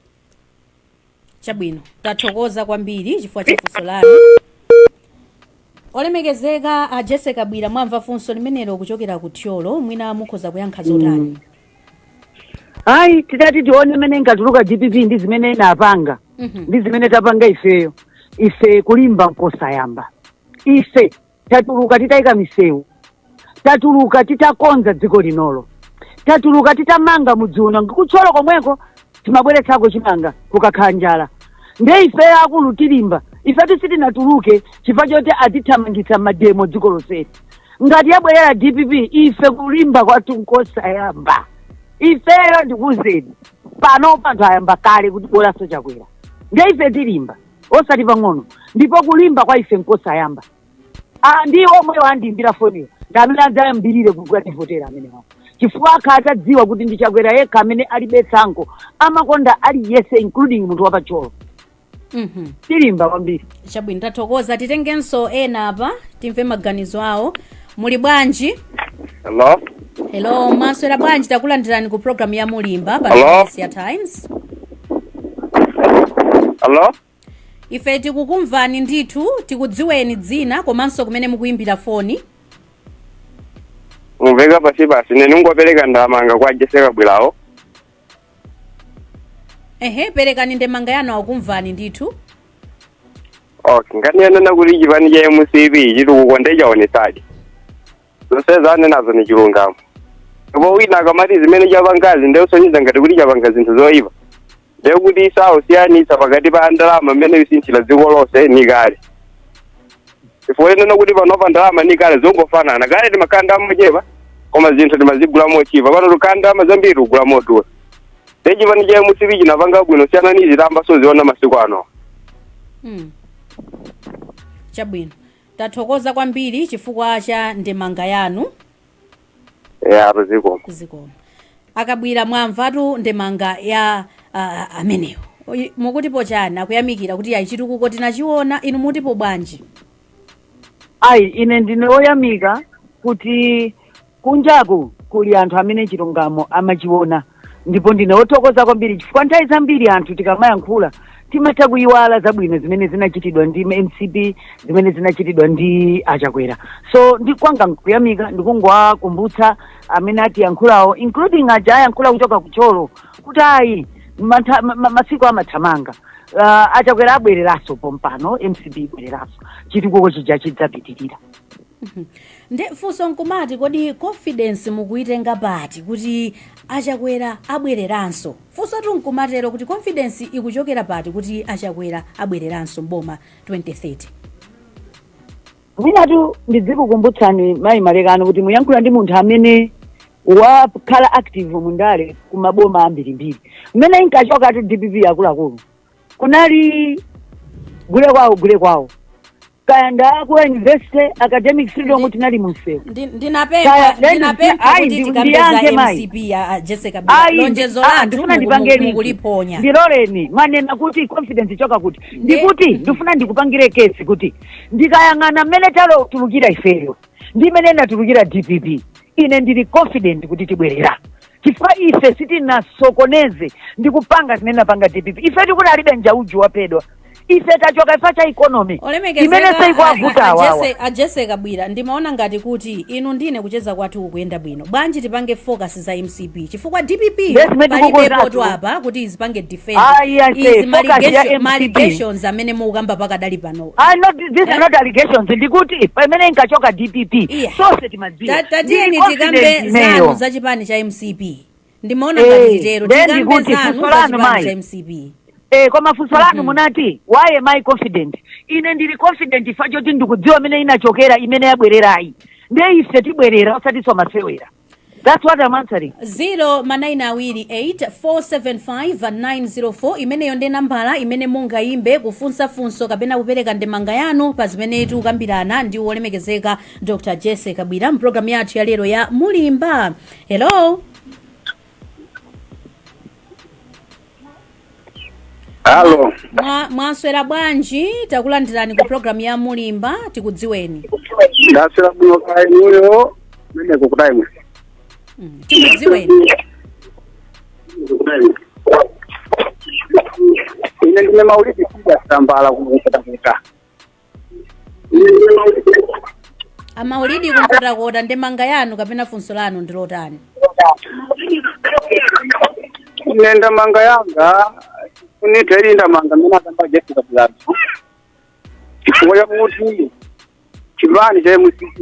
Chabwino, tathokoza kwambiri chifukwa cha funso lanu. Olemekezeka a Jesse Kabwira, mwamva funso limenelo kuchokera ku Thyolo, mwina mukhoza kuyankha zotani? Ayi, tidati tione mmene inkatuluka DPP ndi zimene inapanga ndi zimene tapanga ifeyo, ife kulimba nkosayamba. Ife tatuluka titayika misewu, tatuluka titakonza dziko linolo, tatuluka titamanga mudzi uno ngikuThyolo komweko, timabweretsako chimanga kukakhala njala. Nde ife akulu tilimba. Ifetu sitinatuluke chifukwa choti atithamangitsa ma demo dziko lonseli. Ngati yabwerera DPP, ife kulimba kwathu nkosayamba. Ifeyo ndikuwuzeni pano, anthu ayamba kale kuti bolanso Chakwera. Nde ife tilimba osati pang'ono, ndipo kulimba kwa ife nkosayamba. Ah, ndi omweyo andiyimbira foniyo ndi amene adzayambirire kukativotera amenewa, chifukwa akha atadziwa kuti ndi Chakwera yekha amene alibe tsankho, amakonda aliyense, including munthu wapaThyolo. Tilimba kwambiri. Chabwino, tathokoza. Titengenso ena apa, timve maganizo awo. Muli bwanji? Hello? Hello, mwaswera bwanji? Takulandirani ku program ya Mulimba pa Hello? ya Times. Hello? Ife tikukumvani ndithu. Tikudziweni dzina komanso kumene mukuyimbira foni. Mumveka pasi pasi. Ine ningopereka ndemanga kwa Jesse Kabwirawo. Ehe, perekani ndemanga yanu, akukumvani ndithu. Okay, ngati yanena kuti chipani cha MCP chitukuko ndechaonesadi. Zonse zanenazo ni chilungamo. Ndipo wina akamati zimene chapangazi ndeusonyeza ngati kuti chapanga zinthu zoyipa. Ndekuti isawusiyanitsa pakati pa ndalama mmene isinthira dziko lonse ni kale. Chifukwa inena kuti panopa ndalama ni kale zongofanana. Kale timakhala ndalama mochepa, koma zinthu timazigula mochipa. Pano tikhala ndalama zambiri, tikugula modula. Ndiye chipani cha MCP chinapanga bwino siyana ni zitamba soziona masiku ano. Chabwino, tathokoza kwambiri chifukwa cha ndemanga yanu. Ya, zikomo. Zikomo. Akabwira, mwamvatu ndemanga ya amenewo. Mukutipo chani? Akuyamikira kuti ayi, chitukuko tinachiona. Inu mutipo bwanji? Ayi, ine ndine woyamika kuti kunjaku kuli anthu amene chilungamo amachiona, ndipo ndine wothokoza kwambiri chifukwa nthawi zambiri anthu tikamayankhula timatha kuyiwala zabwino zimene zinachitidwa ndi MCP, zimene zinachitidwa ndi Achakwera. So ndi kwanga nkuyamika, ndikungowakumbutsa amene atiyankhulawo, including aja ayankhula kuchoka kuThyolo, kuti ayi, masiku amathamanga. Achakwera abwereranso pompano, MCP ibwereranso, chitukuko chija chidzapitirira. Nde funso nkumati, kodi confidence mukuitenga pati kuti Achakwera abwereranso? Funso tu nkumatero kuti confidence ikuchokera pati kuti Achakwera abwereranso mboma 2030? Mwinatu ndidzikukumbutsani, mayi Malekano, kuti muyankhula ndi munthu amene wakhala active mundale kumaboma ambirimbiri. Mmene inkachokatu DPP, akuluakulu, kunali gule kwawo, gule kwawo, kaya ndaku university, academic freedom, tinali munsewu. Ndinapempha Kaya, ndinapempha ayi, kuti tikambe za ndiyankhe, mayi. MCP ya Jesse Kabwira. Ayi, Lonjezo lathu ndifuna ndipange link. mukuliponya. Ndiloleni, mwanena kuti confidence choka kuti? Ndikuti ndifuna ndikupangire case kuti ndikayang'ana mmene talotulukira ifeyo ndi mmene natulukira DPP, ine ndili confident kuti tibwerera, chifukwa ife sitinasokoneze ndikupanga zimene napanga DPP. Ife tikuti alibe njauju wapedwa. Ife tachoka ifa cha economy imene seikwavuta awawa. A Jesse Kabwira, ndimaona ngati kuti inu ndine kucheza kwathu kukuyenda bwino. Bwanji tipange focus za MCP? Chifukwa DPP Yes, zimene palibepo tikukuwuzatu. tu apa kuti izipange defend Ayi, I say, izi focus ya MCP. Allegations amene mukukamba pakadali pano. Ah, not, these are not allegations. Ndikuti pamene inkachoka DPP, Iya. sonse timadziwa. Tatiyeni Ndili tikambe confident zanu ineyo. za chipani cha MCP. Ndimaona Eh, ngati titero then tikambe ndikuti zanu funso za lanu chipani mayi. cha MCP. Koma funso lanu munati, why am I confident? Ine ndili confident chifukwa choti ndikudziwa imene inachokera, imene yabwererayi. Ndiye ife tibwerera, osatinso masewera. That's what I'm answering. 0 928 475 904, imeneyo ndi nambala imene mungayimbe kufunsa funso kapena kupereka ndemanga yanu pa zimene tikukambirana ndi wolemekezeka Dr Jesse Kabwira mpulogalamu yathu ya lero ya Mulimba. Hello. Halo. Mwaswera bwanji? Takulandirani ku programu ya Mulimba, tikudziweni. Ndaswera bwino, kaya inuyo meneko kutaimwe? Tikudziweni. Ine ndine Maulidi Kuja Sambala kukotakota. Amaulidi kumkotakota, ndemanga yanu kapena funso lanu ndilotani? Ine ndemanga yanga kuniteri ndemanga mene akamba Jessica Kabwilazo, chifukwa chakuti chipani cha MCP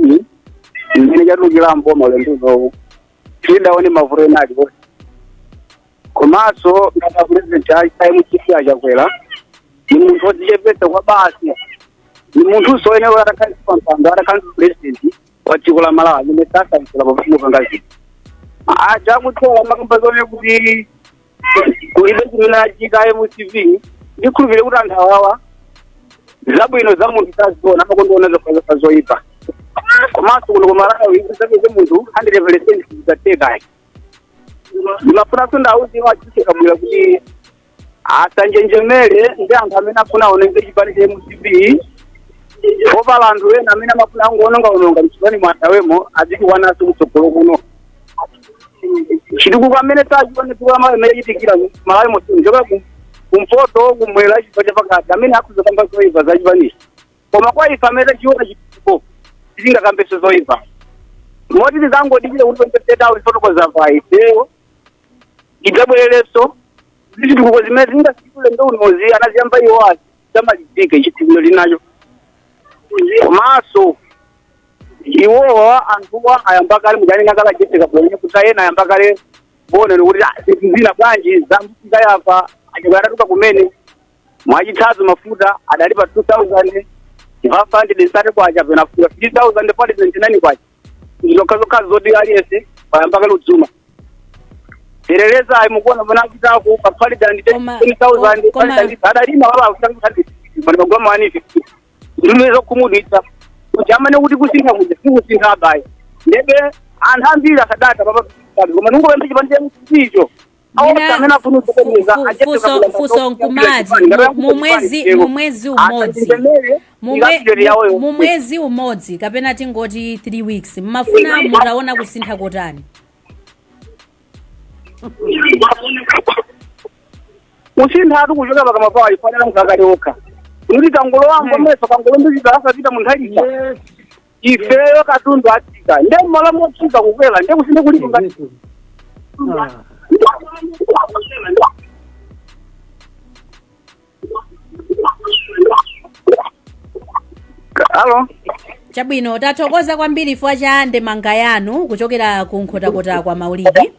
mmene chatulukira mboma ulendozowu tidaone mavuto ena alipo. Komanso ngati president a MCP aChakwera ni munthu wodzichepetsa kwa basi, ni munthu soyenera atakhalisa pampando, atakhalisa president wa dziko la Malawi amene sasankhira popanga zinthu achakutola makamba zone kuti kulibe chimene achita MCP. Ndikhulupirire kuti anthu awawa zabwino za munthu saziona, amakondiona zokhazoka zoyipa. Komanso kuno kumalawi zapeze munthu 100% zizatekayi. Ndimafunanso ndauziwa aChise Kabwira kuti asanjenjemere ndi anthu amene afuna aonenge chipani cha MCP, popala anthu ena amene amafuna angoonongaononga mchipani mwatawemo azikuwananso kutsogolo kuno. Chitukuko amene tachione dziko la Malawi imene chitikira Malawi monse, njoka kumpoto, kumwera, chigawo chapakati, amene akhuza kamba zoyipa za chipanichi, koma kwa ife amene tachiona chitukuko tisingakambeso zoyipa, moti tizangodikira kuti 2030 fotokoza pa ifeyo idzabwererenso zitukuko zimene zingasikule ndounozi anaziyamba iwo azi zamalizike chithimiro linacho. Komanso iwowa anthuwa ayamba kale mujanena kala Jessica bwenye kuti ena ayamba kale boneni kuti zinthu zina bwanji zayapa achikatatuka kumene. Mwachitsanzo, mafuta adali pa 2530 kwacha, pena futa 3429 kwacha. Zokha zokha zoti aliyense payamba kale udzuma terereza ayi mukuona mwana achitako pa 10,000 adalima wala magoma 150 ndime zokhumudwitsa kuti amene kuti kusintha kuja sikusintha abayi ndebe anthu ambiri asadata papa, koma ningopempha chipani cha MCP Mina funso nkumati, mumwezi umodzi, mumwezi umodzi kapena tingoti 3 weeks, mmafuna mutaona kusintha kotani? Kusintha atu kuchoka pakamwa pawo ifanira mkakale okha kuti kangolo wangu ameso kangolo ndizita asapita munthu alita ifeyo katundu atsika, nde mmala motsika kukwela nde kusintha kulipo ngati. Halo. Chabwino, tathokoza kwambiri chifukwa cha ndemanga yanu kuchokera ku Nkhotakota kwa Maulidi.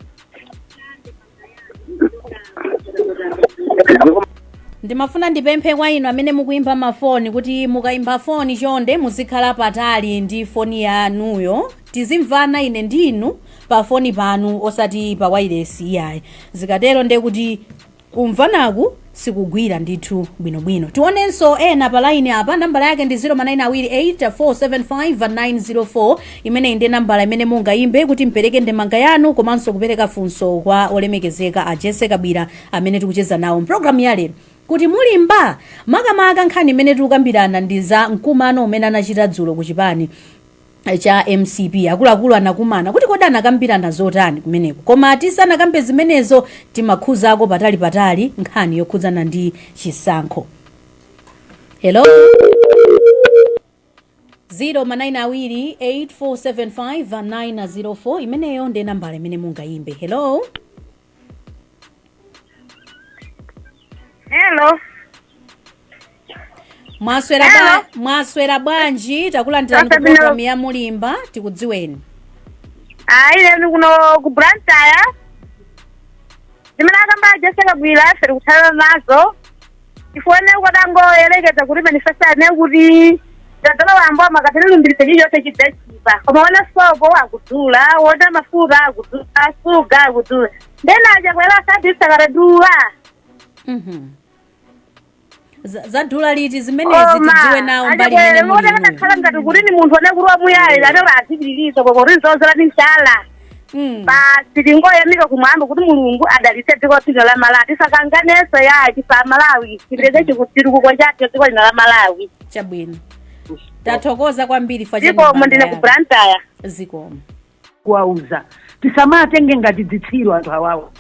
Ndimafuna ndipemphe kwa inu amene mukuimba mafoni kuti mukayimba foni chonde muzikhala patali ndi foni yanuyo, tizimvana ine ndi inu pa foni panu osati pa wireless iyayi. Zikatero nde kuti kumvanaku sikugwira ndithu bwinobwino. Tionenso ena pa line apa, nambala yake ndi 0 928 475 904. Imeneyi ndi nambala imene mungayimbe kuti mpereke ndemanga yanu komanso kupereka funso kwa olemekezeka a Jesse Kabwira amene tikucheza nawo mpulogalamu ya lero kuti Mulimba, makamaka nkhani imene tikukambirana ndi za mkumano umene anachita dzulo ku chipani cha MCP. Akuluakulu anakumana kuti kodi anakambirana zotani kumeneko? Koma tisanakambe zimenezo, timakhuzako patali patali nkhani yokhudzana ndi chisankho. Hello. 0 928 475 904, imeneyo ndi nambala imene mungayimbe. Hello. Hello. Mwaswera Hello. Mwaswera bwanji? Takulandirani ku Sasa bwino. programu ya Mulimba, tikudziweni. Ayi, lero kuno ku Blantyre. Zimene akamba Jessie Kabwila ife tikuthana nazo. Chifukwa kwadangoyerekeza kuti manifesto ane kuti tadzalowa mboma kapena chilichonse chidzachipa. Koma wona sopo akudula, wona mafuta akudula, suga akudula. Ndena achakwera asabisa karadula. Zadula liti zimenezi tidziwe nawo mbali imene muli Achakwera inuyo. Ngati kuti ni munthu ane kuti wamuyaya ane kuti azipitiriza koma kuti nzozera ndi nshala. Basi tingoyamika kumwamba kuti Mulungu adalitse dziko lino la Malawi. Tisakanganenso ya chifa Malawi chipitirize chikuchitukuko chathu dziko lino la Malawi. Chabwino, tathokoza kwambiri fa Zikomo, ndine ku Blantyre. Zikomo. Kuwauza tisamatenge ngati dzitsiru anthu awawo.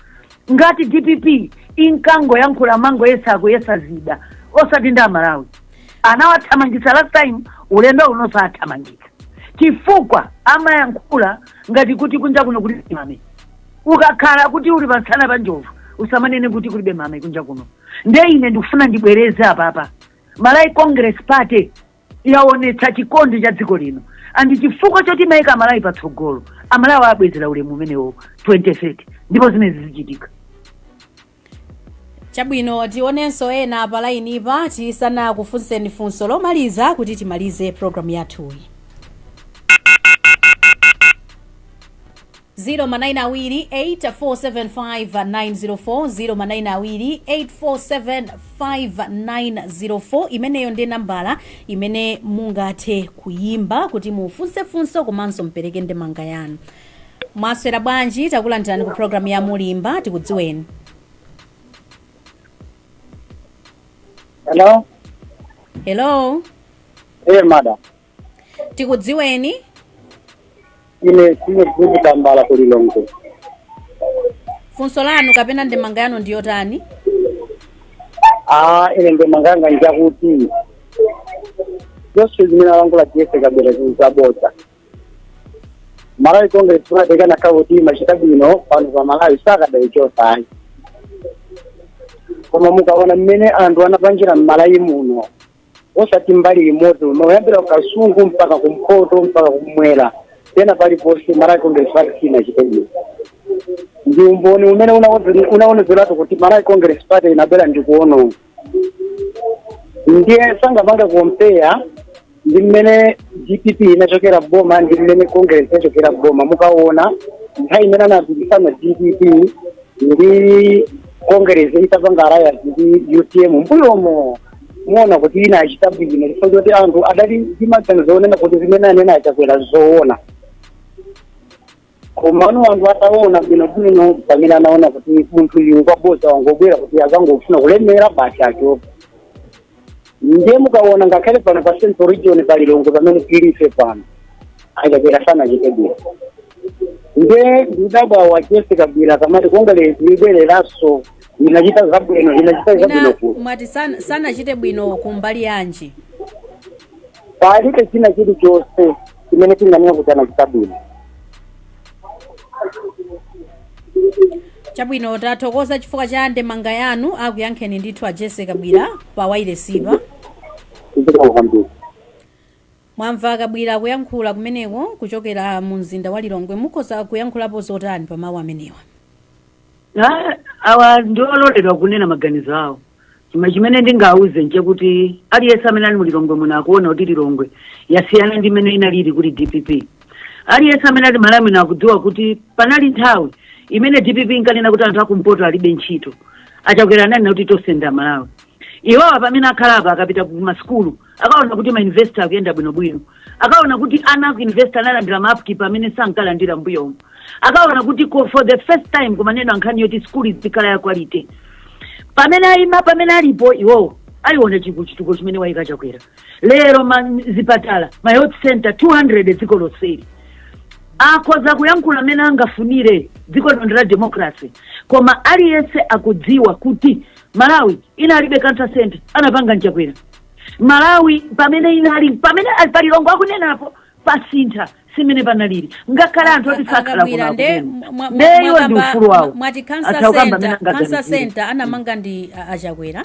Ngati DPP inkangoyankhula mango yesa akuyesa zida osati ndi Amalawi anawathamangitsa last time, ulendo uno sathamangitsa chifukwa amayankhula ngati kuti kunja kuno kulibe mame. Ukakhala kuti uli pansana pa njovu usamanene kuti kulibe mame kunja kuno. Nde ine ndikufuna ndibwereze apapa, Malawi Congress Party yaonetsa chikondi cha dziko lino and chifukwa choti mayika Amalawi patsogolo, Amalawi abwezera ulemu umenewo 2030 ndipo zimene zichitika. Chabwino, tionenso ena pa lainipa tisanakufunseni funso lomaliza kuti timalize programu yathuyi. 0manayina 2 8475904, 0manayina 2 8475904, imeneyo ndi nambala imene mungathe kuyimba kuti mufunse funso komanso mpereke ndemanga yanu. Mwaswera bwanji? Takulandirani ku programu ya Mulimba, tikudziweni. Hello. Hello. Hey, madam. Tikudziweni. Ine sine Tambala ku Lilongwe. Funso lanu kapena ndemanga yanu ndiyotani? Ah, ine ndemanga yanga njakuti zonse zimene alankhula Jessie Kabwila zabodza. Malawi Congress Party ikanakhala kuti imachita bwino pano pa Malawi sakadayichosa ayi, koma mukaona mmene anthu anapangira m'Malawi muno, osati mbali imodzi, kuyambira ku Kasungu mpaka kumpoto mpaka kumwera, pena paliponse, Malawi Congress Party sinachite bwino. Ndi umboni umene unaonezeratu kuti Malawi Congress Party inabwera ndi kuononga. Ndiye sangapange compare ndi mmene DPP inachokera boma ndi mmene Congress inachokera boma. Mukaona nthawi imene anapikisana DPP ndi Congress itapanga alliance ndi UTM mbuyomo, muona kuti ina achita bwino chifukwa choti anthu adali ndi maganizo onena kuti zimene anena achakwera zoona. Komano anthu ataona bwinobwino, pamene anaona kuti munthu uyu kwabodza, wangobwera kuti azangofuna kulemera basi achoka. Ndiye mukaona ngakhale pano pa Central Region, pa Lilongwe pamene tilife pano, achakwera sanachite bwino. Ndiye ndidabwa wa Jessie Kabwila kamati Congress ibwereranso inachita zabwino, inachita zabwino Ina kuti mwati sanachite bwino kumbali yanji? Palibe china chilichonse chimene tinganena kuti anachita bwino. Chabwino, tathokoza chifukwa cha ndemanga yanu. Akuyankheni ndithu a Jessie Kabwila pa wailesipa. Zikomo kwambiri. Mwamva Kabwila kuyankhula kumeneko kuchokera mu mzinda wa Lilongwe. Mukhoza kuyankhulapo zotani pa mawu amenewa? Ah, awa ndi ololedwa kunena maganizo awo. Chima chimene ndingauze nchekuti aliyense amene ali mu Lilongwe muno akuona kuti Lilongwe yasiyana ndi imene inalili kuti DPP. Aliyense amene ali Malawi muno akudziwa kuti panali nthawi imene DPP inkanena kuti anthu akumpoto alibe ntchito. Achakwera ananena kuti tosenda Malawi. Iwawa pamene akhala apa, akapita ku masukulu akaona kuti ma university akuyenda bwinobwino, akaona kuti ana aku university analandira ma upkeep amene sankalandira mbuyomo, akaona kuti for the first time kumanena nkhani yoti skulu izikhala ya quality. Pamene ayima, pamene alipo iwowo, ayiona chitukuko chimene wayika Chakwera lero, ma zipatala, ma health center 200 dziko lonseli. Akhoza kuyankhula amene angafunire, dziko lino ndi la democracy, koma aliyense akudziwa kuti Malawi inalibe cancer center, anapanga nchakwera. Malawi pamene inali, pamene ali palilongo akunenapo, pasintha simene panalili, ngakhale anthu oti sakhala Akabwira kuno nde akunena. Ndeyo ndi ufulu wawo. Mwati cancer Atha kukamba center amene cancer angaganizire. center anamanga ndi achakwera?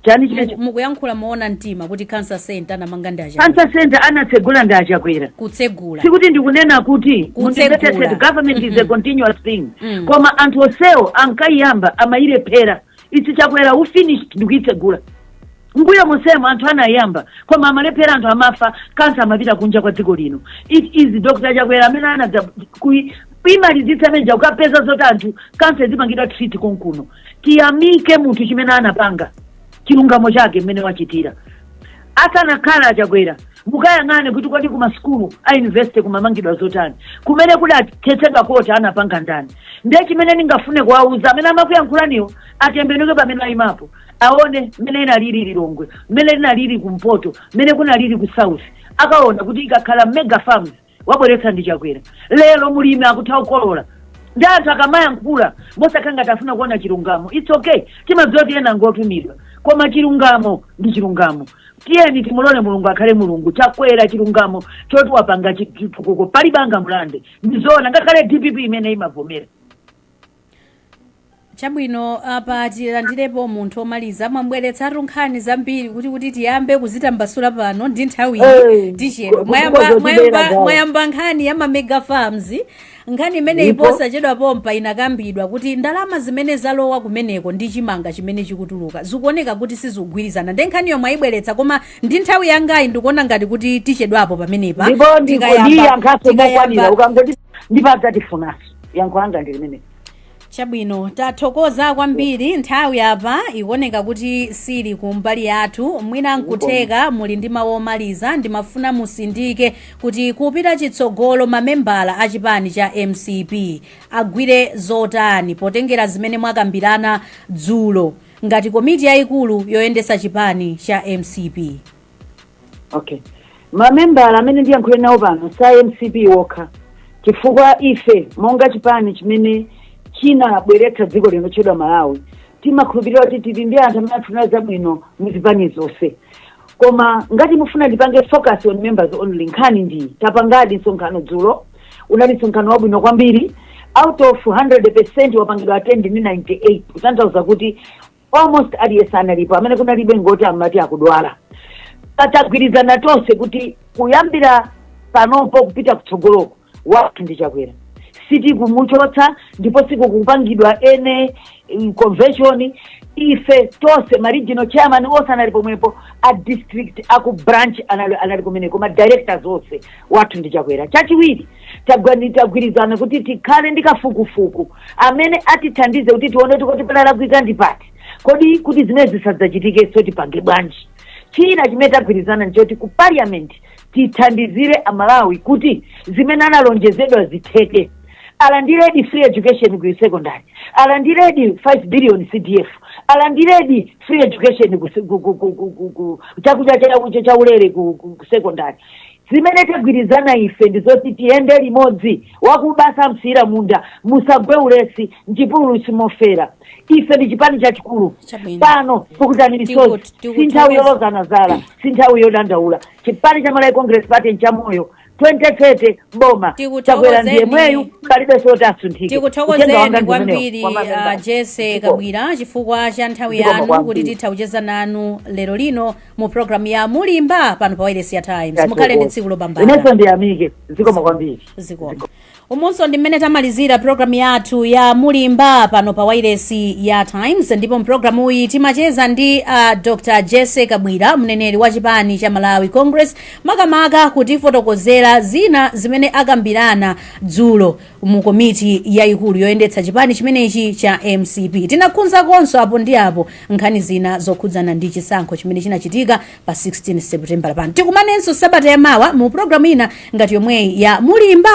Chani chimecho? Mukuyankhula moona mtima kuti cancer center anamanga ndi aChakwera? Cancer center anatsegula ndi aChakwera. Kutsegula. Sikuti ndikunena kuti Kutsegula. mundimvetsetse, government is a continuous thing, koma anthu onsewo ankayiyamba amayilephera. It's Chakwera who finished ndikuitsegula. Mbuyo monsemo anthu anayamba koma amalephera, anthu amafa, kansa amapita kunja kwa dziko lino. It is Dr Chakwera amene anadza kuimalizitsa amene kukapeza zoti anthu kansa izipangidwa treat konkuno. Tiyamike munthu chimene anapanga, chilungamo chake mmene wachitira. Asanakhala aChakwera, mukayang'ane kuti kodi kumasukulu a university kumamangidwa zotani, kumene kudathetsedwa quota anapanga ndani? Ndiye chimene ndingafune kuwauza amene amakuyankhulaniwo, atembenuke pamene ayimapo, aone mmene inalili Lilongwe, mmene linalili kumpoto, mmene kunalili ku south, akaona kuti ikakhala mega farms wabweretsa ndi Chakwera. Lero mulimi akutha kukolola. Ndi anthu akamayankhula mosakhala ngati afuna kuona chilungamo, it's okay, timadziwa kuti ena ngotumidwa, koma chilungamo ndi chilungamo. Tiyeni timulole Mulungu akhale Mulungu. Chakwera chilungamo choti wapanga chitukuko palibe angamulande, ndizoona, ngakhale DPP imene imavomera. Chabwino, apa tilandirepo munthu omaliza. Mwambweretsatu nkhani zambiri kuti tiyambe kuzitambasula pano ndi nthawi tichedwa. Kuzotibera gawo. Mwayamba nkhani ya ma mega farms, nkhani imene iposachedwa pompa inakambidwa kuti ndalama zimene zalowa kumeneko ndi chimanga chimene chikutuluka zikuoneka kuti sizikugwirizana. Ndi nkhaniyo mwayibweretsa, koma ndi nthawi yangayi ndikuona ngati kuti tichedwapo pamenepa. Ndipo ndiyankhaso mokwanira ukangoti ndipatsa, tifunaso yankho langa ndi limene. Chabwino, tathokoza kwambiri. Nthawi apa ikuoneka kuti sili kumbali yathu. Mwina nkutheka muli ndi mawu omaliza. Ndimafuna musindike kuti kupita chitsogolo mamembala a chipani cha MCP agwire zotani potengera zimene mwakambirana dzulo ngati komiti yayikulu yoyendesa chipani cha MCP. Okay, mamembala amene ndiyankhule nawo pano sa MCP wokha, chifukwa ife monga chipani chimene chinabweretsa dziko lino tchedwa Malawi, timakhulupirira kuti tili ndi anthu amene afuna zabwino muzipani zonse. Koma ngati mufuna ndipange focus on members only, nkhani ndi tapangadi msonkhano dzulo, unali msonkhano wabwino kwambiri. Out of 100 wapangidwa attend ndi 98, kutanthauza kuti almost aliyense analipo. Amene kunalibe ngoti amati akudwala. Tagwirizana tonse kuti kuyambira panopo kupita kutsogoloko, wathu ndi Chakwera, sitikumuchotsa ndipo sikukupangidwa ene convention. Ife tonse ma regional chairman onse anali pomwepo, a district, aku branch anali kumeneko, ma directors onse. Wathu ndi Chakwera. Chachiwiri, tagwirizana kuti tikhale ndi kafukufuku amene atithandize kuti tione kuti kodi palalakwika ndi pati, kodi kuti zimene zisadzachitikenso tipange bwanji. China chimene tagwirizana nchoti ku parliament tithandizire Amalawi kuti zimene analonjezedwa zitheke: alandiredi free education ku secondary, alandiredi 5 billion CDF, alandiredi free education ku chakudya chaulere ku secondary. Zimene tagwirizana ife ndizoti tiyende limodzi. Wakuba samsiyira munda, musagwe ulesi, mchipululu simofera. Ife ndi chipani chachikulu. Chabwino. Pano pukutani misozi. Si nthawi yolozana zala, si nthawi yodandaula. Chipani cha Malawi Congress Party nchamoyo. 2030 boma, Chakwera ndiye mweyu, palibe soti asunthike. Uthenga wanga Tikuthokozeni ndi umenewo kwambiri, kwa mamembala. Jesse Zikomo. Kabwira, chifukwa cha nthawi Zikomo yanu kwambiri. kuti titha kucheza nanu lero lino mu programu ya Mulimba pano pa Wireless ya Times. Mukhale ndi tsiku lopambana. Inenso ndiyamike, zikomo kwambiri. Zikomo. Umunso ndi mmene tamalizira programu yathu ya Mulimba pano pa wairesi ya Times. Ndipo mpulogalamu iyi timacheza ndi Dr Jesse Kabwira, mneneri wa chipani cha Malawi Congress, makamaka kutifotokozera zina zimene akambirana dzulo mu komiti yayikulu yoyendetsa chipani chimenechi cha MCP. Tinakhunzakonso apo ndi apo nkhani zina zokhudzana ndi chisankho chimene chinachitika pa 16 September pano. Tikumanenso sabata yamawa mu programu ina ngati yomweyi ya Mulimba.